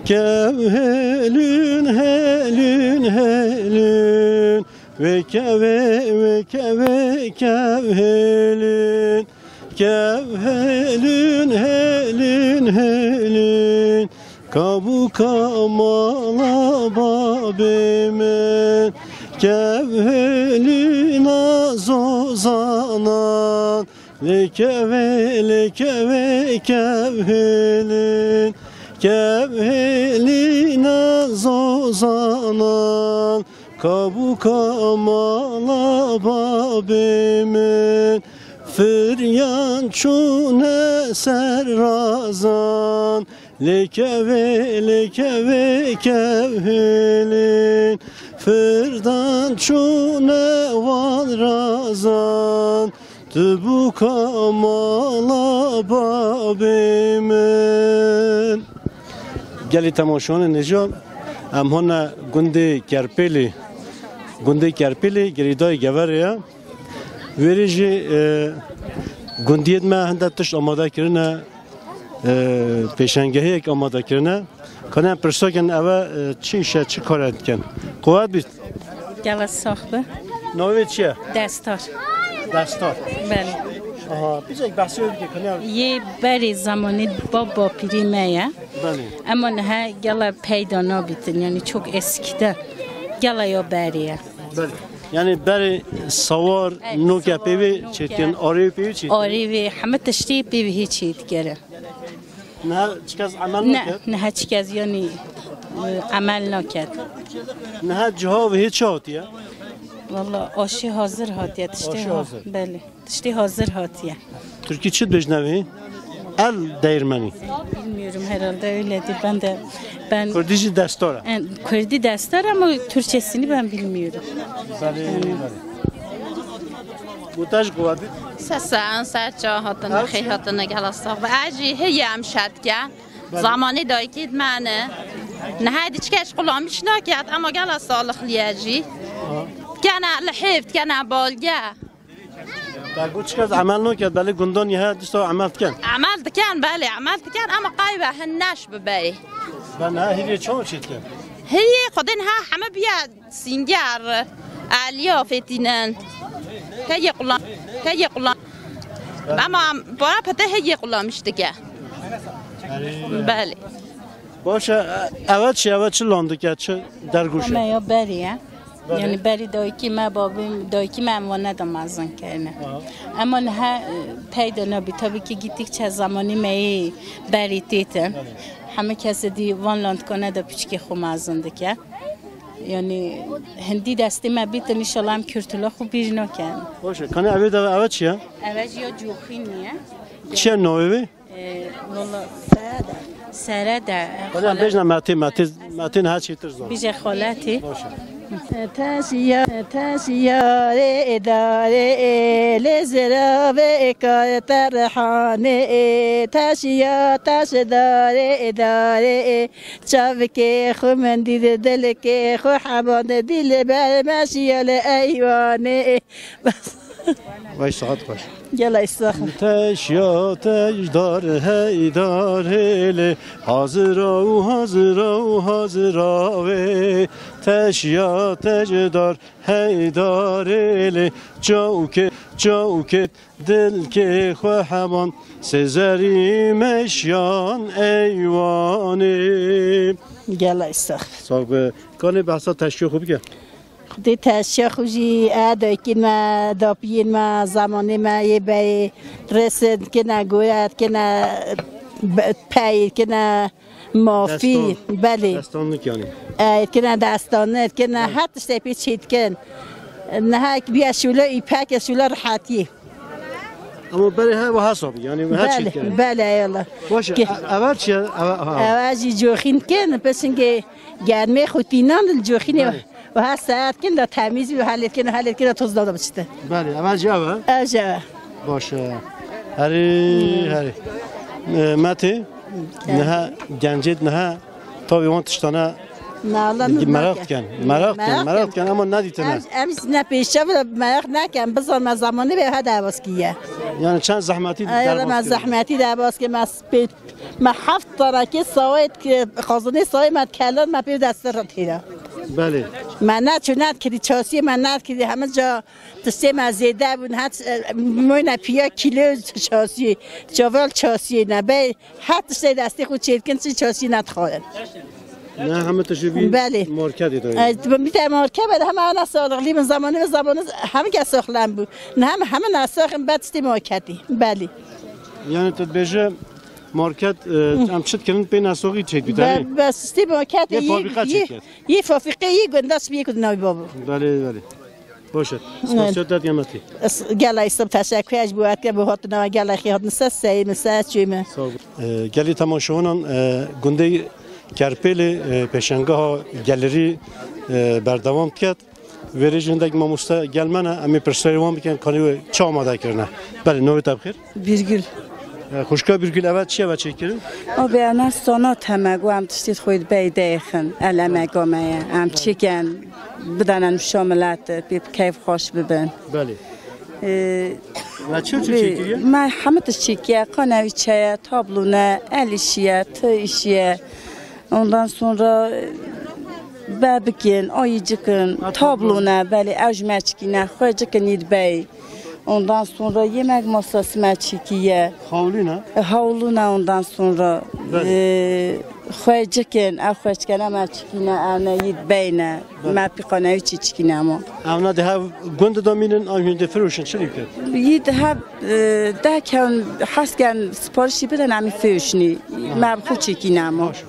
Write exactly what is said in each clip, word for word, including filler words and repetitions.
Kev hêlûn, hêlûn, hêlûn. Wê kevê, wê kevê kev hêlûn. Kev hêlûn, hêlûn, hêlûn. Kabûka mala babê min. Kev hêlûna zozanan. Lê kevê, lê kevê kev hêlin, kev hêlîna zozanan, kabûka mala babê min. Firyan çûne ser razan, lê kevê, lê kevê kev hêlin, firdan çûne wan razan. Tu bûka mala babê min. Gelî temaşevanên hêja, em hane gundê Kerpêlê. Gundê Kerpêlê girêdayî Geverê ye. Wêrê jî, e, gundiyê me hinde tişt amade kirine. E, pêşengehiyek amade kirine. Kanê em pirsa kin eve, e, çi îş e, çi kar e dikin? Quwet bît. Gela sax be. Navê çi ye? Destar. Destar. Belê. Aha, bir şey bahsediyor ki kanê. Yê berê zamanê bab bapîrê me ye. Belê. Ema niha gela peyda nabîtin, yani çok eskide. Gela ya berê ye. Belê. Yani berê sawar, Evet, noke sawar, pêvê noke. Çêtin, arê pêvê çêtin. Arê ve heme tiştê pêvê hê çêdikere. Niha çi kes emel Ne, naket? Niha çi kes yani, e, emel naket. Niha ciha ve hê çi hatiye? Valla aşî hazir hatiye, tiştê Aşî ha-, hazir. Belê. Tiştê hazir hatiye. Türkî çi dibêjne vê? El değirmeni. Bilmiyorum, herhalde öyledir. Ben de, ben Kurdî jî destor e. En, Kurdî destor ama Türkçesini ben bilmiyorum. Belê, belê. Montaj quwet bît. Sesen, serça hatine, Evet. Xê hatine, gela sax be. Ez jî heye em şetke. Belê. Zamanê dayikê dimene. Niha diçke ji qulamîş naket, ama gela salixliye jî. Aha. Dikene lihêv, dikene balge. Te got çi kes emel naket, belê gundan ya dîsa emel dikin. Emel dikin, belê, emel dikin, ama qaybe hin neş bibe. Ben ha hîrê çawa çêdikin? Hîrê xwedên ha heme biya Sînger, Aliya fêtînin. Heye qulan, heye qulan. Ama para pete heye qulamîş dike. Erê. Belê. Baş e, eve çi, eve çi landike, çi dergûş e? Meya berî ye. Belê. Yani berî dayikî me, babî, dayikî me em wane de mezin kirine. Aha. Ema niha, e, peyda nabî. Tabii ki gittikçe zamanî me yê berî têtin. Belê. Heme kesê dî van landikane de piçikê xwe mezin dike. Yani hindî destê me bîtin, inşallah em kirtula xwe bîr nakin. Baş e. Kanê evê de eve çi ye? Eve jî ya coxîn ye. Çi ye navê wê? Ee, valla Sere de. Hocam bêjne metê, metê, metê niha çêtir zor. Bije xaletî. Baş e. Teşiya, teşiya rê dare, lê zirave kar terhane, teşiya, teş dare, dare. Çavkê xwe min dî, dilkê xwe heban, dilber meşiya li eywanê. Vay saet xweş. Gelek sax. Teşya tejdar heydarê lê, hazira û hazira û hazira wê. Teşya tejdar heydarê lê, çawkê, çawkê. Dilkê xwe heban, sêzerî meşyan eywanê. Gelek sax. Sağ be. Kanê behsa teşkê xwe bike. Xwedê teşkê xwe jî e dayikên me, dapiyên me, zamanê me yê beyê resin kine, goya kine, be-, pey kine, Mafî, Destan. Belê. Destanlık yani. E, kine destanı, kine her tiştê pê çêdikin. Niha biya şûle îpek, şûle rehetiyê. Ama berê her wiha sabî, yani her Belê, çêdikin. Belê, eyvallah. Baş e, Ki- e, ever çi ye? Ever, ha. Ever jî coxîn kin, peşingê germê xwe tînan dil coxînê Belê. Wiha saet kin de temîz bî, helet kin, helet kin de toz da biçite. Belê, ever jî ev e? Ev jî ev e. Baş e. Herî, herî. E, Metê, niha gencêt niha tabi wan tiştane Nala nur Merak nakin. Dikin, merak dikin, Merak merak dikin. Dikin ama ne dîtine? Em, em ne pêşe bile merak nakin. Bizan me zamanı be ha derbas kiye. Yani çend zahmetî Ay, derbas me kirin? Zahmetî derbas kiye. Me spe-, me heft tane ki sawet ki, xazanê sawet me kelin me pê destê re têra. Belê. Me ne çu ne kiri çasiye, me ne kiri heme ca tiştê me zêde bûn. Het, e, moyne piya kilo çasiye, çaval çasiye ne. Bey, Her tiştê destê xwe çêdikin, çi çasî nedixwarin. Ne heme tiştê vî Belê. Marketê de. E, tu bir te market be, heme ana sağlıklı bin zamanı ve zamanı heme kes sağlam bu. Ne heme, heme nasaxin be tiştê marketî. Belê. Yani tu dibêje market, e, em çi dikirin pê nasaxî çêdibî, Be, tabii? Be tiştê marketî Yê yê, fabrika yê, çêkir. Yê fabrika yê gundas bir yê kudnavi babu. Belê, belê. Baş e. Spasiya te dikem etî. Es-, gela îstem teşekkür ez bu etke bu hatina gela xî hatin ses seyim ses çûme. Sağ ol. E, gelî temaşewanan, e, gundê Kerpêlê, e, pêşengeha gelirî, e, berdewam diket. Vêrê jî hindek mamoste gel me ne, em ê pirsayê wan bikin, kanî wê çi amade kirine. Belê, navê te bi xêr? Birgül. E, xwişka Birgül, eve çi ye ve çêkirin? O be, ena sanat heme, gu em tiştî xwe bey deyxin, el emega me ye, em çêkin. Bidene nûşa milet, pê bi keyf xweş bibin. Belê. Ee, Ve çi çi bi-, çekiliyor? Me hemî tişt çekiye, kanevîçe ye, tablo ne, el işi ye, tığ işi ye. Ondan sonra, e, bebikin, ayıcıkın, Ha, tablo. Tablo ne, belê, ew ji me çikîne, xwecikin îd bey. Ondan sonra yemek masası me çekiye. Havlu ne? E, havlu ne ondan sonra. Belê. E, xwecikin, ew xwecikene me çikîne, ew ne yî beyne. Belê. Me pîqanewi çi çikîne ama. Evna di hev gund de mînin, ew hûn dê firoşin, çi dikin? Yî di hev, e, dehken hesken siparişî bidin, em ê firoşinî. Ha. Me bi xwe çekîne ama. Baş.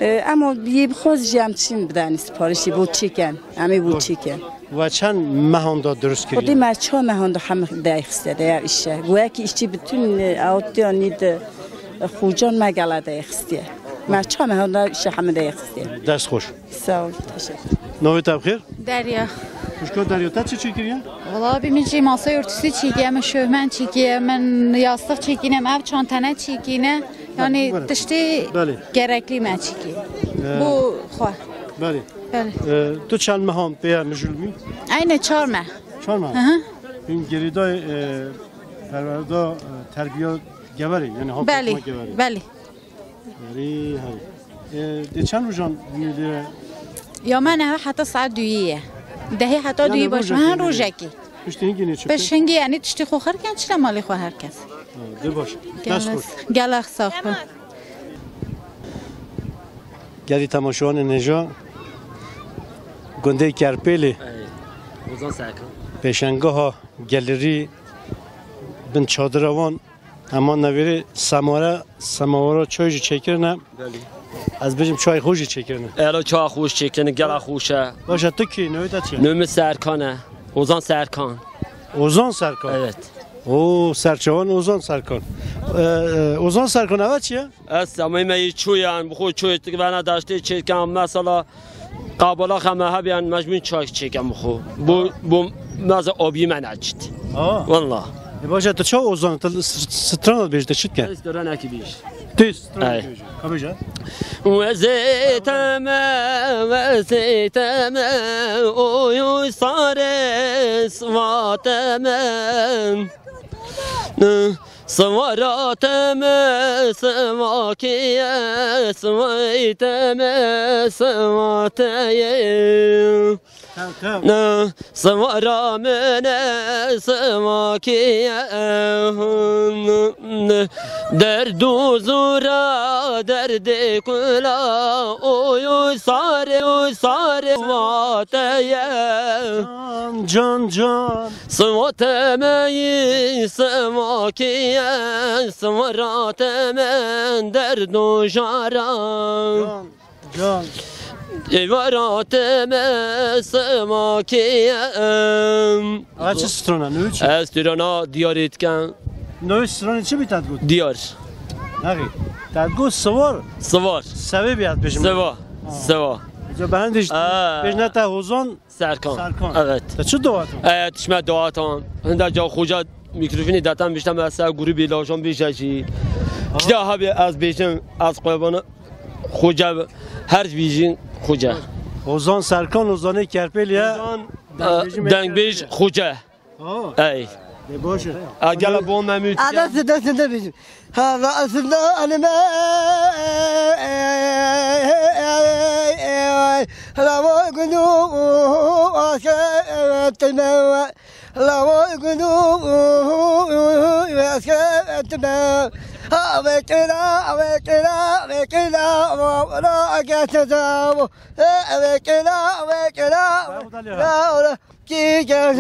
E, ama yî bi xwe jî em çin bidenî siparişî, bo çikin. Em ê bo Baş. Çikin. Ve çend mehan da dirust kiriye? Xwedî me çar mehan da hemî derxistiye de ya îşe. Wekî îşçî bütün, e, awtiyanî de, e, xucan me gela derxistiye. Me çar mehan da îşe hemî derxistiye. Dest xweş. Sağ ol, teşekkür. Navê te bi xêr? Derya. Xwişka Derya, te çi çêkiriye? Valla bi min jî masa örtüsü çekiye, min şöhmen çekiye, min yastık çekîne, min ev çantene çekîne. Yani Buyurun. Tiştê Belê. Gerekli me çekî. Ee, Bu xwe. Belê. Belê. Ee, tu çend mehan pê ye mijûl bî? Eyne çar meh. Çar meh? Hı hı. Hûn girêdayê, e, perwerda, e, terbiya geverê, yani hafta Belê, geverê. Belê. Herî, herî. E, dê çend rojan bûyî lê? Ya me neve heta saet duyî ye. Dehê heta Yani duyî baş. Rojekî Ha, bûyî lê. Rojekî. Piştî hingî nê çi bike? Pişt hingî yani tiştî xwe xirken çile malê xwe herkes. Ha, dê baş. Dest xweş. Gelek sax be. Gelî temaşewanê nêja gundê Kerpêlê. Ey, Ozan Serkan. Pêşengeha gelirî bin çadira wan. Hema nevêrê semare, semawara çay jî çêkirine. Belê. Ez bêjim çay xwe jî çêkirine. Ero çay xwe jî çêkirine, gela xweş e. Baş e, tu kî, navê te çi? Navê min Serkan e. Ozan Serkan. Ozan Serkan? Evet. Oo, serçevan Ozan Serkan. Ee, e, Ozan Serkan, eve çi ye? Ez semay me yê çûyan, bi xwe çûyê tik vena daştê çêkan, mesela Qabala xeme hebiyan mecbûn çay çêkem xwe. Bu, bu meze abî me neçit. Ha. Wallah. E, baş e, tu çawa Ozan, tu s-, strana dibêjî, tu çi dike? Ez strana nekî bêj. Tu strana Ey. Dibêjî. Ka bêje. Wezê te me, wezê te me, oy oy sare sva te me. Swara te me, swakê ye, swayê te me, swa te ye. Tev, tev. Ne, swara min e, swakê ye. Derd û zora, derdê kula, oy oy sare, oy sare, swa te ye. Can, can, can. Sivate me yî, sivakî ye, sivara te me derd û jara. Can, can. Êvara te me sivakî ye. Ava çi strona, nû çi? Ez strona diyarê dikem. Nû stranê çi bî te digot? Diyar. Nexî. Te digot sivar. Sivar. Sevê bî ez bêjim. Siva. Ha. Siva. Ca behendî Aa. Bêjne te Hozan. Serkan. Serkan. Evet. Te çi dua tu? Evet, şme dua tan. Hinda ca xoca mikrofoni datan biştem ez ser grubê lajan bêje jî. Aha. Kî de hebê ez bêjim, ez qurbanê xoca her bêjin. Xuce. Ozan Serkan, Ozanê Kerpêlî ye. Ozan, Dengbêjî e, me dengbêj Kerpêlî ye. Xuce. Ha. Ey. De baş e. A, gele bo me mût. Ada sinde sinde bizim. Ha, la sinde anime. Lavo günü asker etme. Lavo günü asker etme. Ha, vekila, vekila, vekila, vekila, geçeceğim. Vekila, vekila, vekila. Ki gel.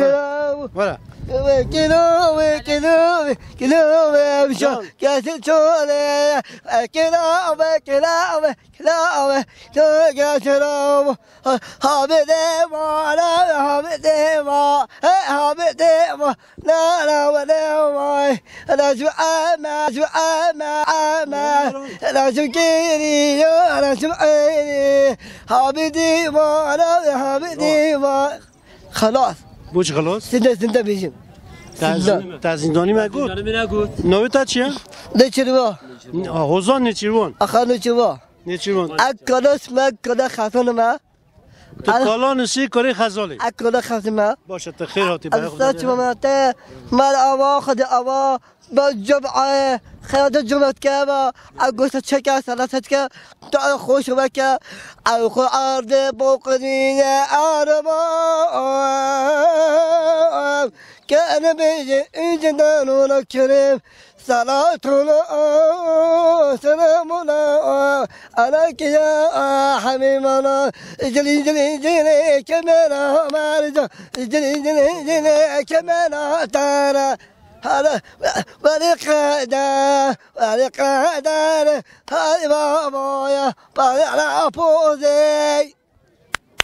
Voilà. Ve kilo, ve kilo, ve kilo, ve bir şey. Tamam. Gelsin şöyle. Ve kilo, ve kilo, ve kilo, ve kilo, gel şöyle. Ha, ha, bir de var, ha, bir de var. He, ha, bir de var. La, la, ve de var. La, şu ama, şu ama, ama. La, şu geliyor, la, şu eli. Ha, bir de var, ha, bir de var. Xelas. Bo çi xelas? Sinde, sinde bêjim. Te zin-, te zîndanî me got. Zîndanî me got. Navê te çi ye? Nêçîrvan. N-, a, Hozan Nêçîrvan. Axa Nêçîrvan. Nêçîrvan. Ek kala sime, kala xezan me. Tu kala nisî, kalê xezalê. Ek kala xezan me. Baş e, te xêr hatî. Ez saç me te, mer ava, xwedê ava. Ba cum'e, xeyata cum'e dike ba, ew goşta çeke, selaset ke, ta xweş veke, ew xwe ardê bo qedîne araba. Ke ene bêje, ince danona kerem, salatona, selamona, aleyke ya hamimana, cili cili cili kemera merca, cili cili cili kemera tara. Hadi, bari qeder, bari qeder, hay babaya, bari ala pozey.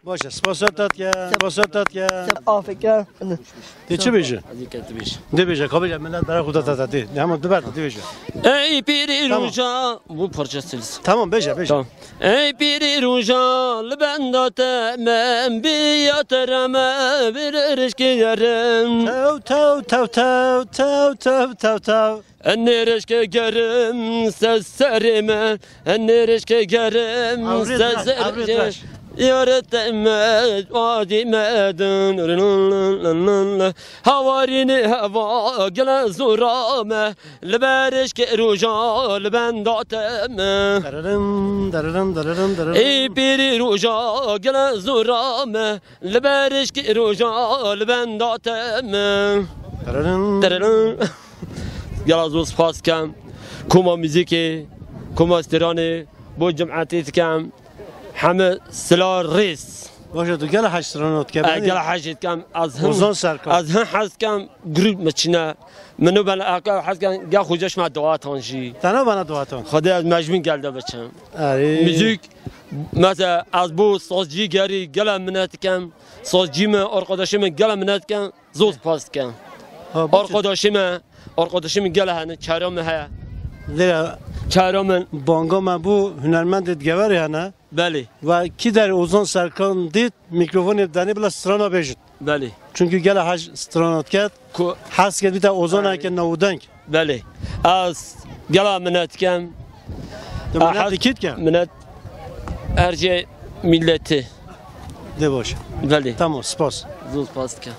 Baş e, spasa tat ya, spasa tat ya. Afeke. Te çi bêje? Dê bêje, kabile millet bera xuda tat dê. Hemen duber dê bêje. Ey pîrî Tamam. Rûja, bu parça sils. Tamam, bêje, bêje. Tamam. Ey pîrî rûja li benda te me, em biya te re me, bir rişkê gerim. Tew, tew, tew, tew. Enê rişkê gerim se serê me, enê rişkê gerim Ewrê se diraj, serê ewrê diraj. Yare te me, wadî me din. Hawarînê heva gele zora me, li ber rişkê rûja li benda te me. Dararam, dararam, dararam, dararam. Ey pîrî rûja gele zora me, li ber rişkê rûja li benda te me. Dararam. Dararam. Gela zor spas dikem. Koma muzîkê, koma stranê, bo cemaetê dikem. Heme sila rêz. Baş e, tu gela hej strana dike, E, belê? Gela hej dikem. Ez hin, Ozan Serkan. Ez hin hez dikem, grup me çine. Min o ben aka hez dikem, gel xuca şima dawatan jî. Tena bana dawatan. Xwedê ez mecbûr gel de biçim. Erê. Muzîk, mesela ez bo sazcî gerî gela minet dikem. Sazcî me, arkadaşê me gela minet dikem. Zor spas dikem. Ha, bu Arkadaşê me, arkadaşê min gele hene, çara min heye. Lêre Çara min. Banga me bû, hunermendê digeverê hene. Belê. Ve kî der Ozan Serkan dît, mîkrofonê denê bila strana bêjit. Belê. Çünkü gele hej strana diket. Ku- Hes ket bîte Ozan Ay. Eke navûdeng. Belê. Ez gela minet dikem. Tu minet Ah, dikî dikem? Minet her şey milleti. De baş. Belê. Tamam, spas. Zor spas dikem.